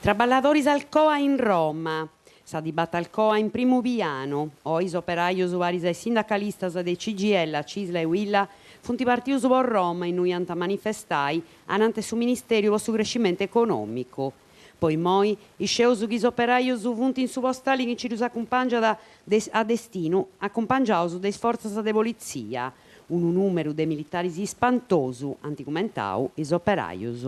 Traballadoris Alcoa in Roma. Sa dibata Alcoa in primu pianu. Oi is operajus paris a is sindacalistas de CGIL, Cisl e Uila funt partius po Roma innui ant a manifestai anante su Ministeriu po su Crescimentu Econòmicu. Po immoi iscieus chi is operajus funt in su postali chi nci ddus acumpangiat a destinu acumpangiaus de is fortzas de politzia. Unu nùmeru de militaris ispantosu, ant cumentau is operajus.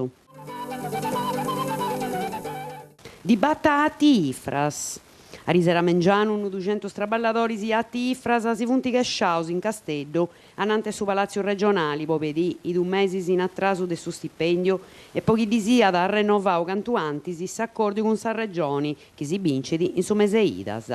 Dibata Ati Ifras. Arisera mengianu unu duxentus traballadoris Ati Ifras si funt chesciaus in Casteddu anante su Palàtziu Regionali po pedì is dus mesis in atrasu de su stipèndiu e po chi ddis siat arrennovau cantu antis s'acòrdiu cun sa Regioni chi si bincit in su mes e idas.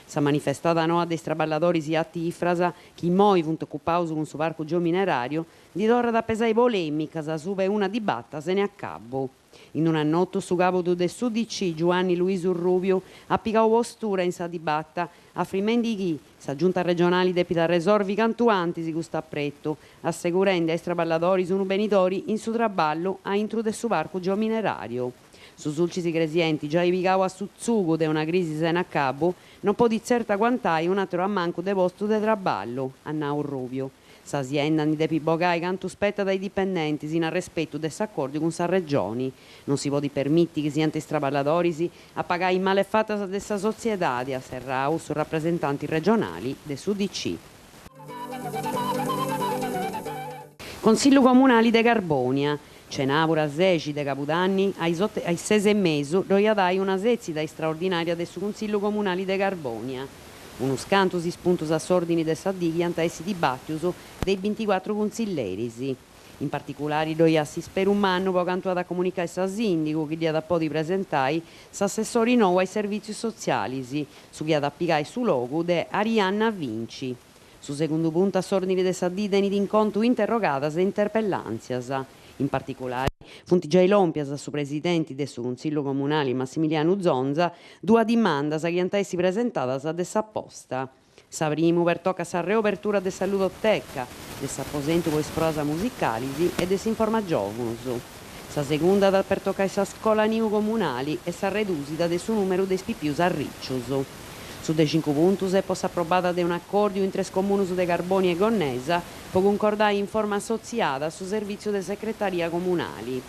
Sa manifestada noa de is traballadoris Ati Ifras, chi immoi funt ocupaus cun su parcu geomineràriu, ndi torrat a pesai polèmicas asuba 'e una dibata sene acabbu. In un'annotu su cabu de s'UDC Giuanni Luisu Rubiu at pigau postura in sa dibata, afrimendi chi sa Giunta regionali depit arresorvi cantu antis custu apretu, assegurendi a is traballadoris unu benidori in su traballu a intru de su parcu geomineràriu. Su Sulcis Igresienti, giai pigau a su tzugu de una crisi sena acabu, non podit tzertu aguantai un'àteru ammancu de postu de traballu, at nau Rubiu. Sa sienda ndi depit bogai cantu spetat a is dipendentis in arrespetu de s'acòrdiu cun sa Regioni. Non si podit permiti chi siant is traballadoris a pagai is malefatas de sa sotziedadi, at serrau su rapresentanti regionali de s'UDC. Consillu comunali de Carbònia. Cenàbura sexi de cabudanni, a is a is ses e mesu, ddoi at ai una sètzida istraordinària de su Cunsillu Comunali de Carbònia. Unus cantus is puntus a s'òrdini de sa dì chi ant a essi dibàtius de is binticuatru cuntzilleris. In particulari ddoi at s'isperu mannu po cantu at a comunicai sa sìndigu chi dd'iat a podi presentai s'assessori nou a is servìtzius sotzialis, su chi at a pigai su logu de Arianna Vinci. Su segundu puntu a s'òrdini de sa dì tenit in contu interrogadas e interpellàntzias. In particulari, funt giai lòmpias a su presidenti de su Cunsillu Comunali Massimilianu Zonza duas dimandas chi ant a essi presentadas de s'aposta. Sa primu pertocat sa reobertura de sa ludoteca, de s'aposentu po is proas musicalis e de s'informagiòvunus. Sa segunda at a pertocai sa scola niu comunali e sa redùsida de su nùmeru de is pipius arricius. Su de cincu puntus est po s'aprobada de un'acòrdiu intre is comunus de Carbònia e Gonnesa po cuncordai in forma assotziada su servìtziu de secretaria comunali.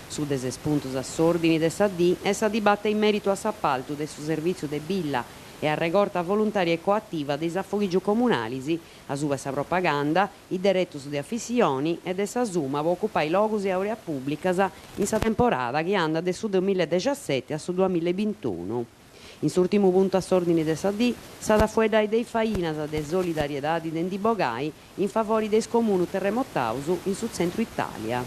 Su de ses puntus a s'òrdini de sa dì est sa dibata in mèritu a s'apaltu de su servìtziu de billa e arregorta voluntària e coativa de is afoghìgius comunalis asuba 'e sa propaganda, is deretus de afissioni e de sa suma po ocupai logus e àreas pùblicas in sa temporada chi andat de su duamilla e dexaseti a su duamilla e bintunu. In s'ùrtimu puntu a s'òrdini de sa dì s'at a fueddai de is fainas de solidariedadi de ndi bogai in favori de is comunus terremotaus in su tzentru Itàlia.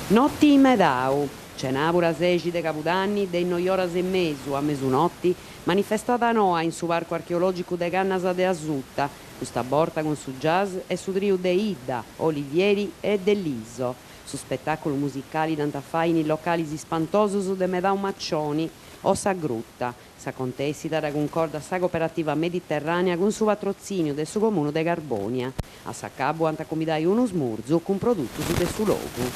Noti in Medau. Cenàbura sexi de cabudanni, de is noi oras e mesu a mesunoti, manifestada noa in su Parcu Archeològicu de Cannas de Asuta, custa borta cun su jazz e su triu de Idda, Olivieri e Deliso. Su spetàculu musicali dd'ant a fai in is localis ispantosus de Medau Maccioni o Sa Gruta. S'acontèssida dda cuncordat sa Cooperativa Mediterrànea cun su patrotzìniu de su Comunu de Carbònia. A s'acabu ant a cumbidai unu smurzu cun produtus de su logu.